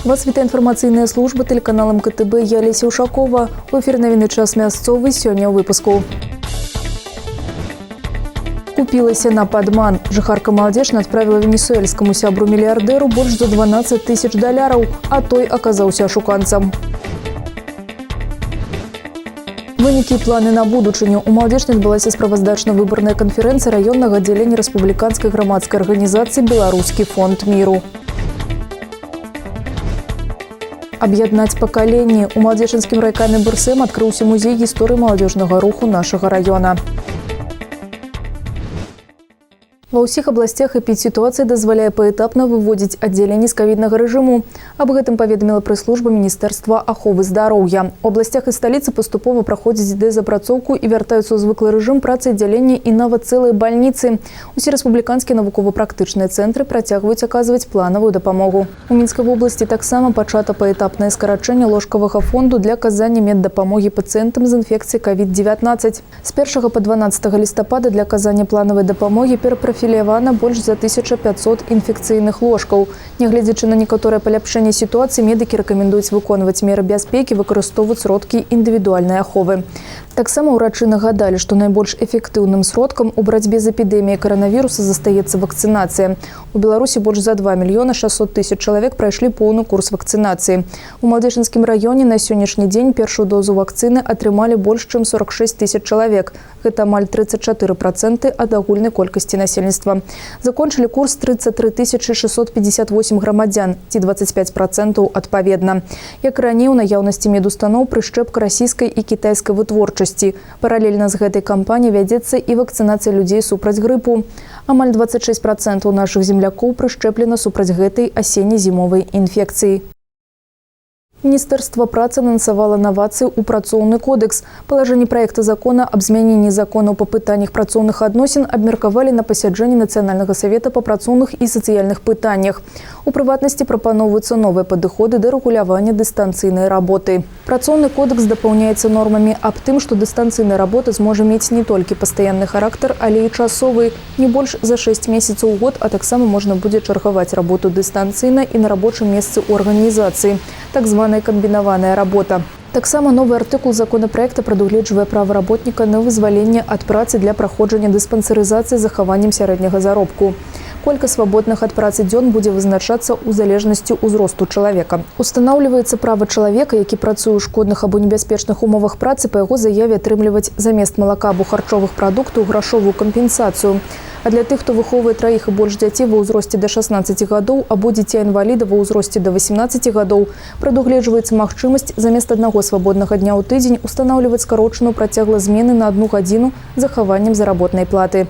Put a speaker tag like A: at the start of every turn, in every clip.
A: Вас вітае інфармацыйная служба тэлеканала МКТБ. Я Леся Ушакова. У эфіры навіны «Час мясцовы», сёння ў выпуску. Купілася на падман. Жыхарка Маладзечна адправіла венесуэльскаму сябру мільярдэру больш за 12 тысяч даляраў, а той аказаўся ашуканцам. Вынікі і планы на будучыню. У Маладзечне адбылася справаздачна-выбарная канферэнцыя раённага аддзялення рэспубліканскай грамадскай арганізацыі «Беларускі фонд міру». Аб'яднаць пакаленні. У маладзечанскім райкаме БРСМ адкрыўся музей гісторыі маладзёжнага руху нашага раёна. Ва ўсіх абласцях эпідсітуацыя дазваляе паэтапна выводзіць аддзяленне з кавіднага рэжыму. Аб гэтым паведаміла прэс-служба Міністэрства аховы здароўя. У абласцях і сталіцы паступова праходзіць дэзапрацоўку і вяртаюцца ў звыклы рэжым працы аддзялення і нават цэлыя бальніцы. Усе рэспубліканскія навукова-практычныя цэнтры працягваюць аказваць планавую дапамогу. У Мінскай вобласці таксама пачата паэтапнае скарачэнне ложкавага фонду для аказання меддапамогі пацыентам з інфекцыяй COVID-19. З 1 па 12 лістапада для аказання планавай дапамогі прафілявана больш за 1500 інфекцыйных ложкаў. Нягледзячы на некаторае паляпшэнне сітуацыі, медыкі рэкамендуюць выконваць меры бяспекі, выкарыстоўваць сродкі індывідуальнай аховы. Таксама ўрачы нагадалі, што найбольш эфектыўным сродкам у барацьбе з эпідэміяй каранавіруса застаецца вакцынацыя. У Беларусі больш за 2 мільёна 600 тысяч чалавек прайшлі поўны курс вакцынацыі. У Маладзечанскім раёне на сённяшні дзень першую дозу вакцыны атрымалі больш чым 46 тысяч чалавек. Гэта амаль 34% ад агульнай колькасці насельніцтва. Закончылі курс 33 658 грамадзян, ці 25% адпаведна. Як раней, у наяўнасці медустаноў прышчэпка расійскай і кітайскай вытворчасці. Паралельна з гэтай кампаніяй вядзецца і вакцынацыя людзей супраць грыпу. Амаль 26% нашых землякоў прышчэплена супраць гэтай асенне-зімовай інфекцыі. Міністэрства працы анансавала навацыі ў працоўны кодэкс. Палажэнне праекта закона аб змяненні законаў па пытаннях працоўных адносін абмеркавалі на пасяджэнні Нацыянальнага савета па працоўных і сацыяльных пытаннях. У прыватнасці, прапаноўваюцца новыя падыходы да рэгулявання дыстанцыйнай работы. Працоўны кодэкс дапаўняецца нормамі аб тым, што дыстанцыйная работа зможа мець не толькі пастаянны характар, але і часовы, не больш за 6 месяцаў у год, а таксама можна будзе чаргаваць работу дыстанцыйна і на рабочым месцы ў арганізацыі, так званая камбінаваная работа. Таксама новы артыкул законапраекта прадугледжвае права работніка на вызваленне ад працы для праходжання дыспансерызацыі з захаваннем сярэдняга заробку. Колькасць свабодных ад працы дзён будзе вызначацца ў залежнасці ўзросту чалавека. Устанаўліваецца права чалавека, які працуе ў шкодных або небяспечных умовах працы, па яго заяве атрымліваць замест малака або харчовых прадуктаў грашовую кампенсацыю. А для тых, хто выхоўвае траіх і больш дзяцей ва ўзросце да 16 гадоў або дзіця інваліда ва ўзросце да 18 гадоў, прадугледжваецца магчымасць замест аднаго свабоднага дня ў тыдзень устанаўліваць скарочаную працягласць змены на адну гадзіну з захаваннем заработнай платы.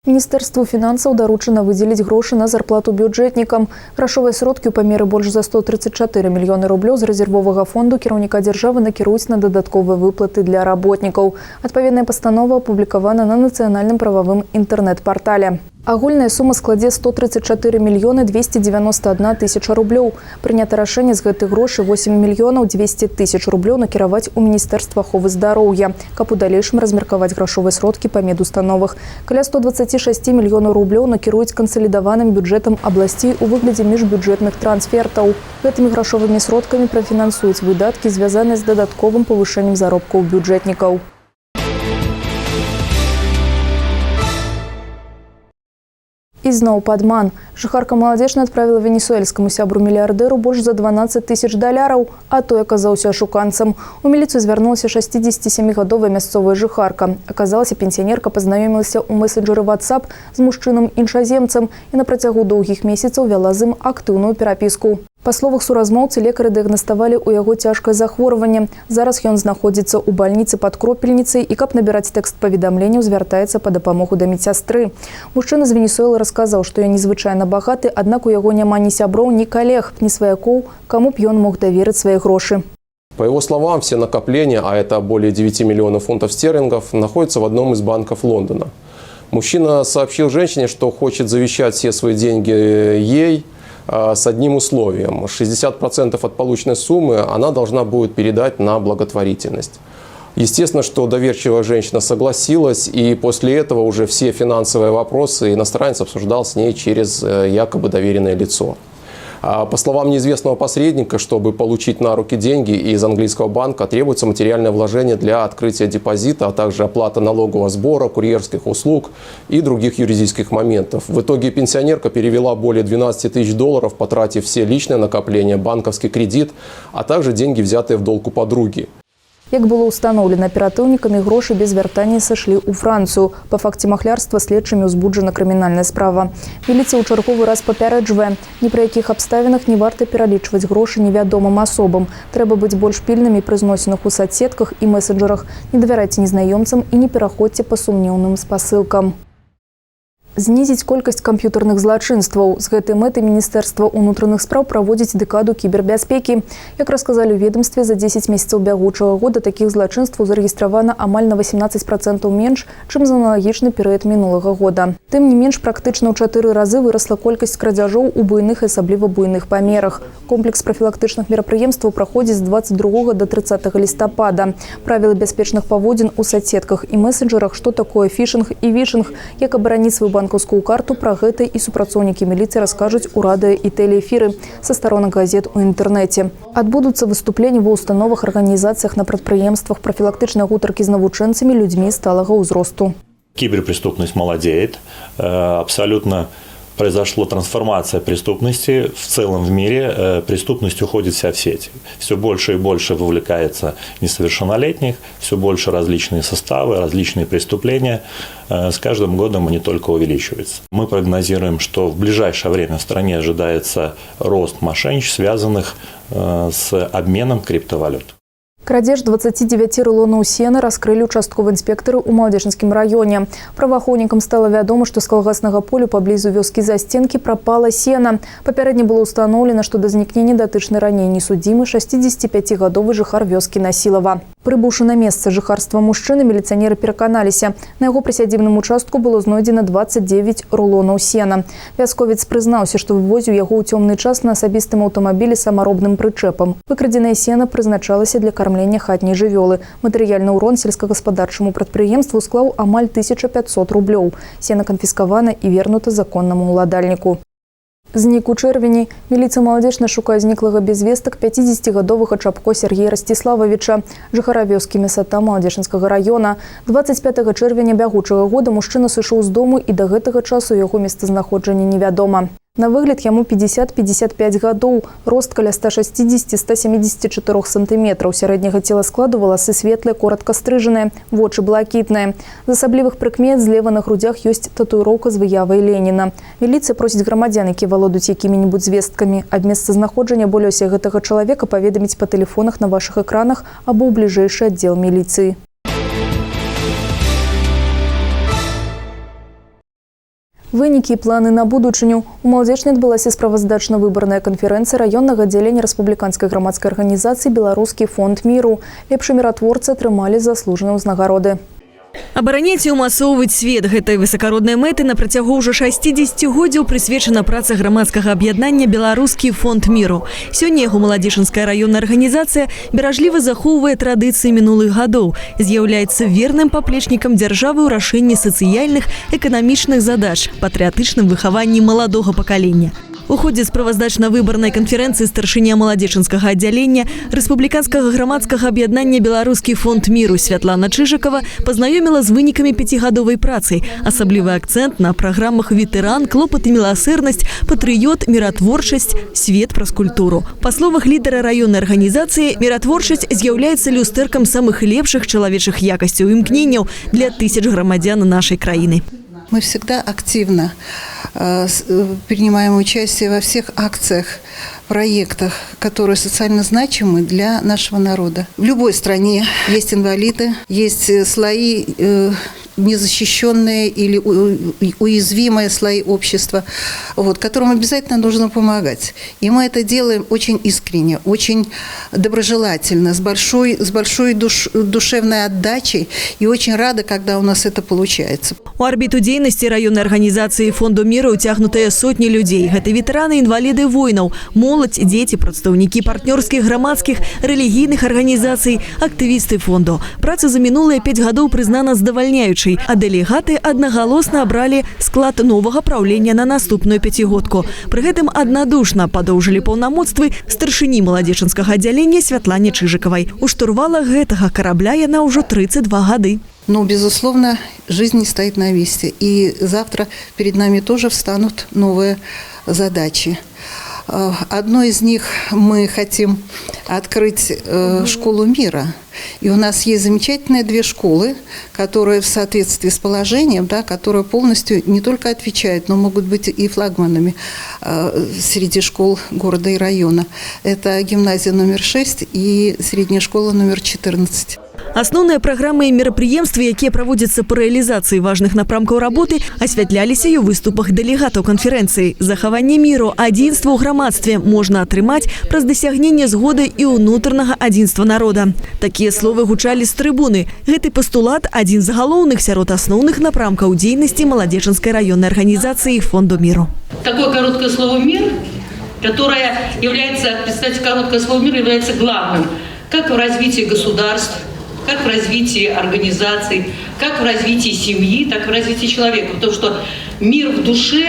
A: Міністэрству фінансаў даручана выдзеліць грошы на зарплату бюджэтнікам. Грашовыя сродкі ў памеры больш за 134 мільёны рублёў з рэзервовага фонду кіраўніка дзяржавы накіруюць на дадатковыя выплаты для работнікаў. Адпаведная пастанова апублікавана на нацыянальным прававым інтэрнэт-партале. Агульная сума складзе 134 мільёны 291 тысяча рублёў. Прынята рашэнне з гэтых грошай 8 мільёнаў 200 тысяч рублёў накіраваць у Міністэрства аховы здароўя, каб у далейшым размеркаваць грашовыя сродкі па медустановах. Каля 126 мільёнаў рублёў накіруюць кансалідаваным бюджэтам абласцей у выглядзе міжбюджэтных трансфертаў. Гэтымі грашовымі сродкамі прафінансуюць выдаткі, звязаныя з дадатковым павышэннем заробкаў бюджэтнікаў. Ізноў падман. Жыхарка Маладзечна адправіла венесуэльскаму сябру мільярдэру больш за 12 тысяч даляраў, а той аказаўся ашуканцам. У міліцыю звярнулася 67-гадовая мясцовая жыхарка. Аказалася, пенсіянерка пазнаёмілася ў месенджеры WhatsApp з мужчынам-іншаземцам і на працягу доўгіх месяцаў вяла з ім актыўную перапіску. Па словах суразмоўцы, лекары дыягнаставалі ў яго цяжкае захворванне. Зараз ён знаходзіцца ў бальніцы пад кропельніцай і, каб набіраць тэкст паведамленняў, звяртаецца па дапамогу да медсястры. Мужчына з Венесуэлы расказаў, што ён незвычайна багаты, аднак у яго няма ні сяброў, ні калег, ні сваякоў, каму б ён мог даверыць свае грошы.
B: По его словам, все накопления, а это более 9 миллионов фунтов стерлингов, находятся в одном из банков Лондона. Мужчина сообщил женщине, что хочет завещать все свои деньги ей с одним условием. 60% от полученной суммы она должна будет передать на благотворительность. Естественно, что доверчивая женщина согласилась, и после этого уже все финансовые вопросы иностранец обсуждал с ней через якобы доверенное лицо. По словам неизвестного посредника, чтобы получить на руки деньги из английского банка, требуется материальное вложение для открытия депозита, а также оплата налогового сбора, курьерских услуг и других юридических моментов. В итоге пенсионерка перевела более 12 тысяч долларов, потратив все личные накопления, банковский кредит, а также деньги, взятые в долг у подруги.
A: Як было ўстаноўлена аператыўнікамі, грошы без вяртання сышлі ў Францыю. Па факце махлярства следчымі ўзбуджана крымінальная справа. Міліцыя ў чарговы раз папярэджвае: ні пры якіх абставінах не варта пералічваць грошы невядомым асобам. Трэба быць больш пільнымі пры зносінах у сацсетках і месенджерах. Не давярайце незнаёмцам і не пераходзьце па сумнеўным спасылкам. Знізіць колькасць камп'ютарных злачынстваў. З гэтай мэтай Міністэрства ўнутраных спраў праводзіць дэкаду кібербяспекі. Як расказалі ў ведомстве, за 10 месяцаў бягучага года такіх злачынстваў зарэгістравана амаль на 18% менш, чым за аналагічны перыяд мінулага года. Тым не менш, практычна ў 4 разы вырасла колькасць крадзяжоў у буйных і асабліва буйных памерах. Комплекс прафілактычных мерапрыемстваў праходзіць з 22 до 30 лістапада. Правілы бяспечных паводзін у сацсетках і месенджерах, што такое фішынг і вішынг, як абараніць сваю банкаўскую карту, пра гэта і супрацоўнікі міліцыі раскажуць у радыё і тэлеэфіры, са старонак газет, у інтэрнэце. Адбудуцца выступленні ва установах, арганізацыях, на прадпрыемствах, прафілактычныя гутаркі з навучэнцамі, людзьмі сталага ўзросту.
C: Киберпреступность молодеет. Абсолютно произошла трансформация преступности в целом в мире. Преступность уходит вся в сети. Все больше и больше вовлекается несовершеннолетних, все больше различные составы, различные преступления. С каждым годом они только увеличиваются. Мы прогнозируем, что в ближайшее время в стране ожидается рост мошенничеств, связанных с обменом криптовалют.
A: Крадзеж 29 рулонаў сена раскрылі участковыя інспектары ў Маладзечанскім раёне. Праваахоўнікам стала вядома, што з калгаснага поля паблізу вёскі Засценкі прапала сена. Папярэдне было ўстаноўлена, што да знікнення датычны раней не судзімы 65-гадовы жыхар вёскі Насілава. Прыбыўшы на месца жыхарства мужчыны, міліцыянеры пераканаліся: на яго прысядзібным участку было знойдзена 29 рулонаў сена. Вясковец прызнаўся, што вывозіў яго ў цёмны час на асабістым аўтамабілі самаробным прычэпам. Выкрадзенае сена прызначалася для кармлення хатняй жывёлы. Матэрыяльны ўрон сельскагаспадарчаму прадпрыемству склаў амаль 1500 рублёў. Сена канфіскавана і вернута законнаму ўладальніку. Знік у чэрвені. Міліцыя Маладзечна шукае зніклага без вестак 50-гадовага Чапко Сергея Расціслававіча, жыхара вёскі Мясата Маладзечанскага раёна. 25 чэрвеня бягучага года мужчына сышоў з дому, і да гэтага часу яго месцазнаходжанне невядома. На выгляд яму 50-55 гадоў, рост каля 160-174 сантыметраў, сярэдняга целаскладу, валасы светлыя, коратка стрыжаныя, вочы блакітныя. З асаблівых прыкмет: злева на грудзях ёсць татуіроўка з выявай Леніна. Міліцыя просіць грамадзян, які валодаюць якімі-небудзь звесткамі аб месцазнаходжанні або лёсе гэтага чалавека, паведаміць па тэлефонах на вашых экранах або ў бліжэйшы аддзел міліцыі. Вынікі і планы на будучыню. У Маладзечне адбылася справаздачна-выбарная канферэнцыя раённага аддзялення рэспубліканскай грамадскай арганізацыі «Беларускі фонд міру». Лепшыя міратворцы атрымалі заслужаныя ўзнагароды.
D: Абараняць і ўмацоўваць свет — гэтай высакароднай мэты на працягу ўжо 60 годзяў прысвечана праца грамадскага аб'яднання «Беларускі фонд міру». Сёння яго маладзечанская раённая арганізацыя беражліва захоўвае традыцыі мінулых гадоў, з'яўляецца верным паплечнікам дзяржавы ў рашэнні сацыяльных, эканамічных задач, патрыятычным выхаванні маладога пакалення. У ходзе справаздачна-выбарнай канферэнцыі старшыня маладзечанскага аддзялення рэспубліканскага грамадскага аб'яднання «Беларускі фонд міру» Святлана Чыжыкова пазнаёміла з вынікамі пяцігадовай працы. Асаблівы акцэнт на праграмах «Ветэран», «Клопат і міласэрнасць», «Патрыёт», «Міратворчасць», «Свет праз культуру». Па словах лідара раённай арганізацыі, міратворчасць з'яўляецца люстэркам самых лепшых чалавечых якасцяў і імкненняў для тысяч грамадзян нашай краіны.
E: Мы всегда активно принимаем участие во всех акциях, проектах, которые социально значимы для нашего народа. В любой стране есть инвалиды, есть слои незащищенные или уязвимые слои общества, вот, которым обязательно нужно помогать. И мы это делаем очень искренне, очень доброжелательно, с большой душевной отдачей, и очень рада, когда у нас это получается.
D: У арбіту дзейнасці раённай арганізацыі фонду міру ўцягнутыя сотні людзей. Гэта ветэраны, інваліды войнаў, моладзь, дзеці, прадстаўнікі партнёрскіх, грамадскіх, рэлігійных арганізацый, актывісты фонду. Праца за мінулыя 5 гадоў прызнана здавальняючай. канферэнцыі, а дэлегаты аднагалосна абралі склад новага праўлення на наступную пяцігодку. Пры гэтым аднадушна падоўжылі паўнамоцтвы старшыні маладзечанскага аддзялення Святлане Чыжыкавай. У штурвалах гэтага карабля яна ўжо 32 гады.
E: Но, безусловно, жизнь не стоит на месте. И завтра перед нами тоже встанут новые задачи. Одной из них: мы хотим открыть школу мира. И у нас есть замечательные две школы, которые в соответствии с положением, да, которые полностью не только отвечают, но могут быть и флагманами среди школ города и района. Это гимназия номер 6 и средняя школа номер 14.
D: Асноўныя праграмы і мерапрыемствы, якія праводзяцца па рэалізацыі важных напрамкаў работы, асвятляліся і ў выступах дэлегатаў канферэнцыі. Захаванне міру, адзінства ў грамадстве можна атрымаць праз дасягненне згоды і ўнутранага адзінства народа. Такія словы гучалі з трыбуны. Гэты пастулат адзін з галоўных сярод асноўных напрамкаў дзейнасці маладзечанскай раённай арганізацыі Фонду міру.
F: Такое короткое слово «мир», которое является, представьте, короткое слово «мир» является главным как в развитии государств, как в развитии организаций, как в развитии семьи, так и в развитии человека. Потому что мир в душе,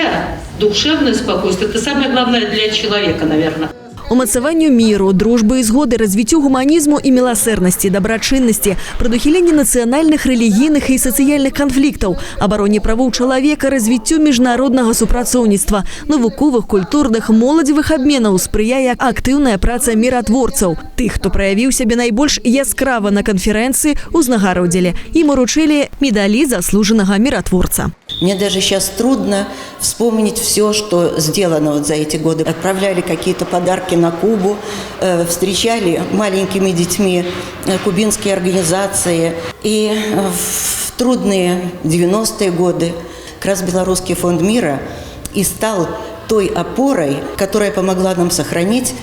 F: душевное спокойствие – это самое главное для человека, наверное.
D: Умацаванню міру, дружбы і згоды, развіццю гуманізму і міласэрнасці, дабрачыннасці, прадухіленні нацыянальных, рэлігійных і сацыяльных канфліктаў, абароне правоў чалавека, развіццю міжнароднага супрацоўніцтва, навуковых, культурных, моладзевых абменаў спрыяе актыўная праца міратворцаў. Тых, хто праявіў сябе найбольш яскрава на канферэнцыі, узнагародзілі. Ім уручылі медалі заслужанага міратворца.
G: Мне даже сейчас трудно вспомнить все, что сделано вот за эти годы. Отправляли какие-то подарки на Кубу, встречали маленькими детьми кубинские организации. И в трудные 90-е годы как раз Белорусский фонд мира и стал той опорой, которая помогла нам сохранить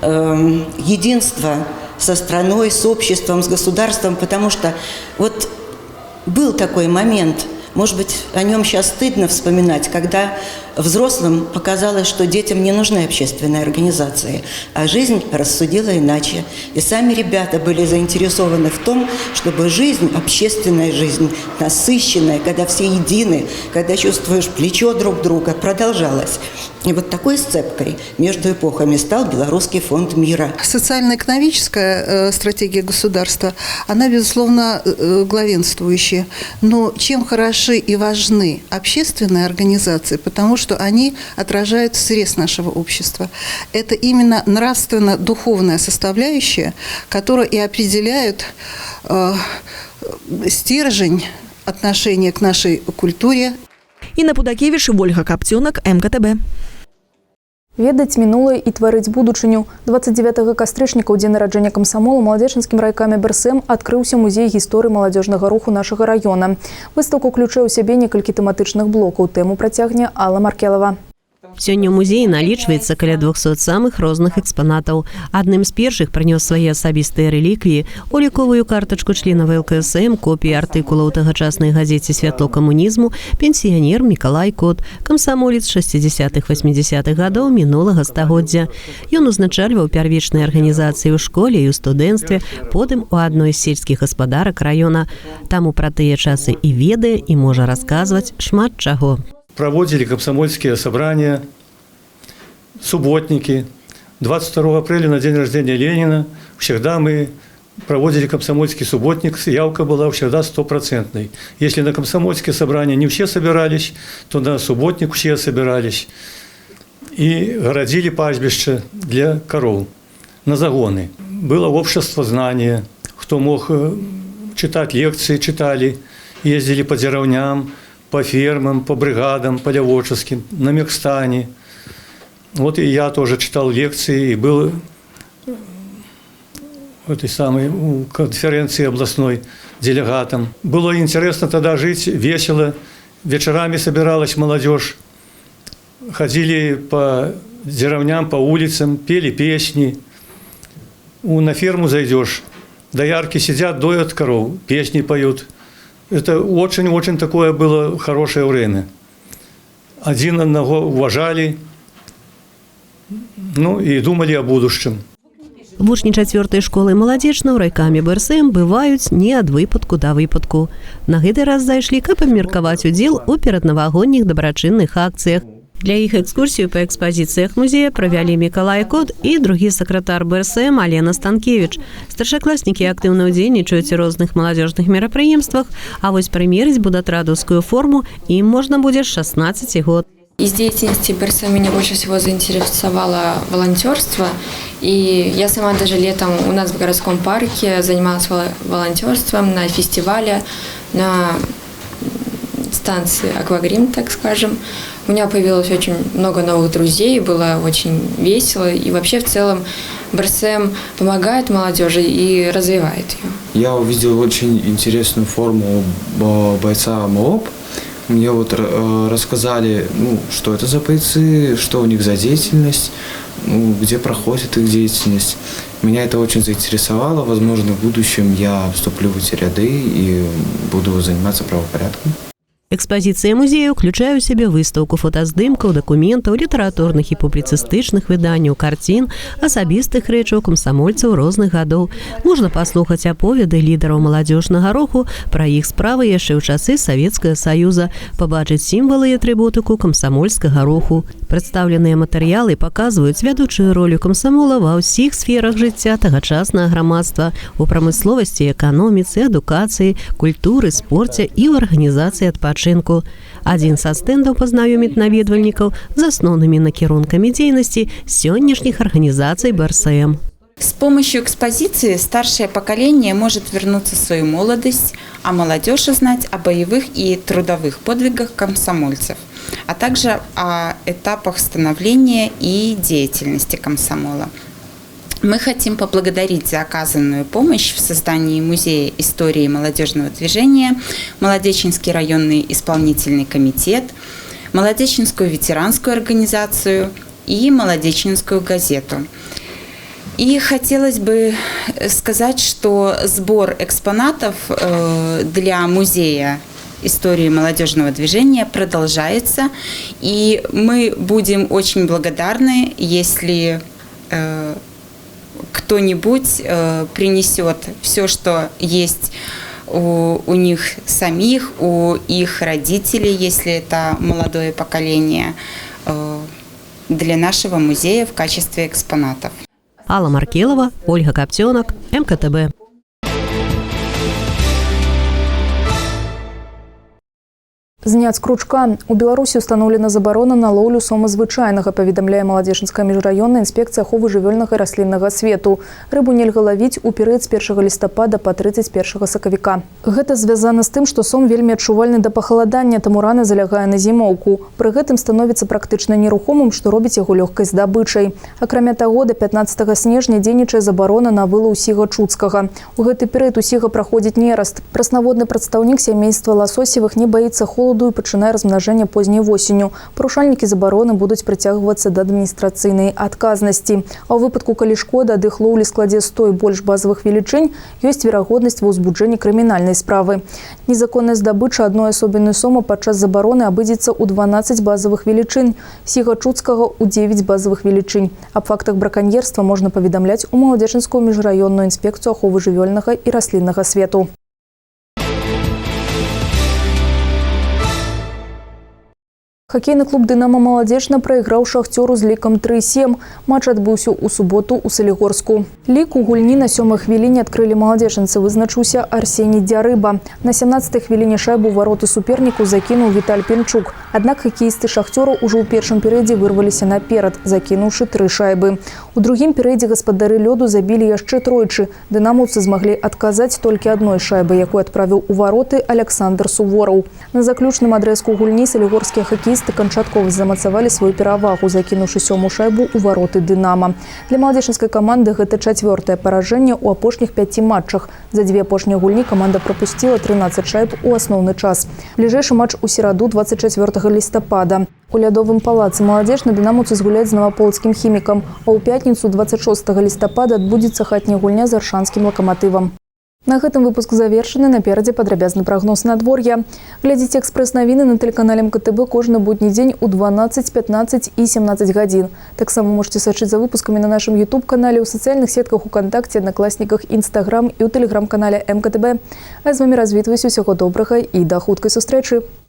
G: единство со страной, с обществом, с государством, потому что вот был такой момент, может быть, о нем сейчас стыдно вспоминать, когда взрослым показалось, что детям не нужны общественные организации, а жизнь рассудила иначе. И сами ребята были заинтересованы в том, чтобы жизнь, общественная жизнь, насыщенная, когда все едины, когда чувствуешь плечо друг друга, продолжалась. И вот такой сцепкой между эпохами стал Белорусский фонд мира.
E: Социально-экономическая стратегия государства, она, безусловно, главенствующая. Но чем хороши и важны общественные организации? Потому что они отражают срез нашего общества. Это именно нравственно-духовная составляющая, которая и определяет стержень отношения к нашей культуре.
D: Інна Пудакевіч, Вольга Капцёнак, МКТБ.
A: Ведаць мінулае і тварыць будучыню. 29 кастрычніка, ў дзень нараджэння камсамола, у маладзечанскім райкаме БРСМ адкрыўся музей гісторыі маладзёжнага руху нашага раёна. Выстаўка ўключае ў сябе некалькі тэматычных блокаў. Тэму працягне Алла Маркелова.
H: Сёння ў музеі налічваецца каля 200 самых розных экспанатаў. Адным з першых прынёс свае асабістыя рэліквіі, уліковую картачку члена ВЛКСМ, копіі артыкула ў тагачаснай газеце «Святло камунізму» пенсіянер Мікалай Кот, камсамолец 60-х, 80-х гадоў мінулага стагоддзя. Ён узначальваў пярвічныя арганізацыі ў школе і ў студэнцтве, потым у адной з сельскіх гаспадарак раёна. Таму пра тыя часы і ведае, і можа расказваць шмат чаго.
I: Проводили комсомольские собрания, субботники. 22 апреля, на день рождения Ленина, всегда мы проводили комсомольский субботник, явка была всегда стопроцентной. Если на комсомольские собрания не все собирались, то на субботник все собирались. И городили пастбище для коров на загоны. Было общество знания, кто мог читать лекции, читали, ездили по деревням, по фермам, по бригадам полеводческим, на мехстане. Вот и я тоже читал лекции и был в этой самой конференции областной делегатом. Было интересно тогда жить, весело. Вечерами собиралась молодежь, ходили по деревням, по улицам, пели песни. На ферму зайдешь, доярки сидят, доят коров, песни поют. Это очень-очень такое было хорошее время. Один одного уважали, ну и думали о будущем.
H: Вучні чацвёртай школы Маладзечна ў райкаме БРСМ бываюць не ад выпадку да выпадку. На гэты раз зайшлі, каб абмеркаваць удзел у пераднавагодніх дабрачынных акцыях. Для іх экскурсію па экспазіцыях музея правялі Мікалай Кот і другі сакратар БРСМ Алена Станкевіч. Старшакласнікі актыўна ўдзельнічаюць у розных маладзёжных мерапрыемствах, а вось прымерыць будатрадаўскую форму ім можна будзе з 16 год.
J: Из деятельности БРСМ меня больше всего заинтересовало волонтерство. И я сама даже летом у нас в городском парке занималась волонтерством на фестивале, на станции «Аквагрим», так скажем. У меня появилось очень много новых друзей, было очень весело. И вообще в целом БРСМ помогает молодежи и развивает ее.
K: Я увидел очень интересную форму бойца МОП. Мне вот рассказали, ну, что это за бойцы, что у них за деятельность, ну, где проходит их деятельность. Меня это очень заинтересовало. Возможно, в будущем я вступлю в эти ряды и буду заниматься правопорядком.
H: Экспазіцыя музея ўключае ў сябе выстаўку фотаздымкаў, дакументаў, літаратурных і публіцыстычных выданняў, карцін, асабістых рэчаў камсамольцаў розных гадоў. Можна паслухаць аповеды лідараў маладзёжнага руху пра іх справы яшчэ ў часы Савецкага Саюза, пабачыць сімвалы і атрыбутыку камсамольскага руху. Прадстаўленыя матэрыялы паказваюць вядучую ролю камсамола ва ўсіх сферах жыцця тагачаснага грамадства, у прамысловасці, эканоміцы, адукацыі, культуры, спорце і ў арганізацыі адпачынку. Адзін са стэндаў пазнаёміць наведвальнікаў з асноўнымі накірункамі дзейнасці сённяшніх арганізацый БРСМ.
L: С помощью экспозиции старшее поколение может вернуться в свою молодость, а молодежь узнать о боевых и трудовых подвигах комсомольцев, а также о этапах становления и деятельности комсомола. Мы хотим поблагодарить за оказанную помощь в создании Музея истории молодежного движения, Молодечненский районный исполнительный комитет, Молодечненскую ветеранскую организацию и Молодечненскую газету. И хотелось бы сказать, что сбор экспонатов для музея истории молодежного движения продолжается. И мы будем очень благодарны, если кто-нибудь принесет все, что есть у них самих, у их родителей, если это молодое поколение, для нашего музея в качестве экспонатов.
H: Алла Маркелова, Ольга Коптенок, МКТБ.
A: Зняць кручка. У Беларусі устаноўлена забарона на лоўлю сома звычайнага, паведамляе Маладзечанская міжраённая інспекцыя аховы жывёльнага і расліннага свету. Рыбу нельга лавіць у перыяд з 1 лістапада па 31 сакавіка. Гэта звязана з тым, што сом вельмі адчувальны да пахаладання, таму рана залягае на зімоўку. Пры гэтым становіцца практычна нерухомым, што робіць яго лёгкай здабычай. Акрамя таго, да 15 снежня дзейнічае забарона на вылаў сіга чудскага. У гэты перыяд у сіга праходзіць нераст. Праснаводны прадстаўнік сямейства ласосевых не баіцца холаду і пачынае размнажэнне позняй восенню. Парушальнікі забароны будуць прыцягвацца да адміністрацыйнай адказнасці. А ў выпадку, калі шкода ад іх лоўлі складзе 100 і больш базавых велічынь, ёсць верагоднасць ва ўзбуджэнні крымінальнай справы. Незаконная здабыча адной асобіны сома падчас забароны абыдзецца ў 12 базавых велічынь, сіга чудскага ў 9 базавых велічынь. Аб фактах браканьерства можна паведамляць у Маладзечанскую міжраённую інспекцыю аховы жывёльнага і расліннага свету. Хакейны клуб «Дынама» Маладзечна прайграў «Шахцёру» з лікам 3-7. Матч адбыўся ў суботу ў Салігорску. Лік у гульні на сёмай хвіліне адкрылі маладзечанцы, вызначыўся Арсеній Дзярыба. На 17-й хвіліне шайбу ў вароты суперніку закінуў Віталь Пінчук. Аднак хакеісты «Шахцёру» ўжо ў першым перыядзе вырваліся наперад, закінуўшы тры шайбы. У другім перыядзе гаспадары лёду забілі яшчэ тройчы. Дынамаўцы змаглі адказаць толькі адной шайбай, якую адправіў у вароты Александр Сувораў. На заключным адрэзку гульні салігорскія хакеісты канчаткова замацавалі сваю перавагу, закінуўшы сёмую шайбу ў вароты «Дынама». Для маладзечанскай каманды гэта чацвёртае паражэнне ў апошніх 5 матчах. За дзве апошнія гульні каманда прапусціла 13 шайб у асноўны час. Бліжэйшы матч у сераду 24 лістапада. У лядовым палацы Маладзечна дынамаўцы згуляюць з наваполацкім «Хімікам», а ў пятніцу 26 лістапада адбудзецца хатняя гульня з аршанскім «Лакаматывам». На гэтым выпуск завершаны. Наперадзе падрабязны прагноз надвор'я. Глядзіце экспрэс-навіны на тэлеканале МКТБ кожны будні дзень у 12, 15 і 17 гадзін. Таксама можете сачыць за выпускамі на нашым YouTube-канале, у сацыяльных сетках УКантакце, Аднакласніках, Інстаграм і ў тэлеграм-канале МКТБ. А з вамі развітваюся. Усяго добрага і да хуткай сустрэчы.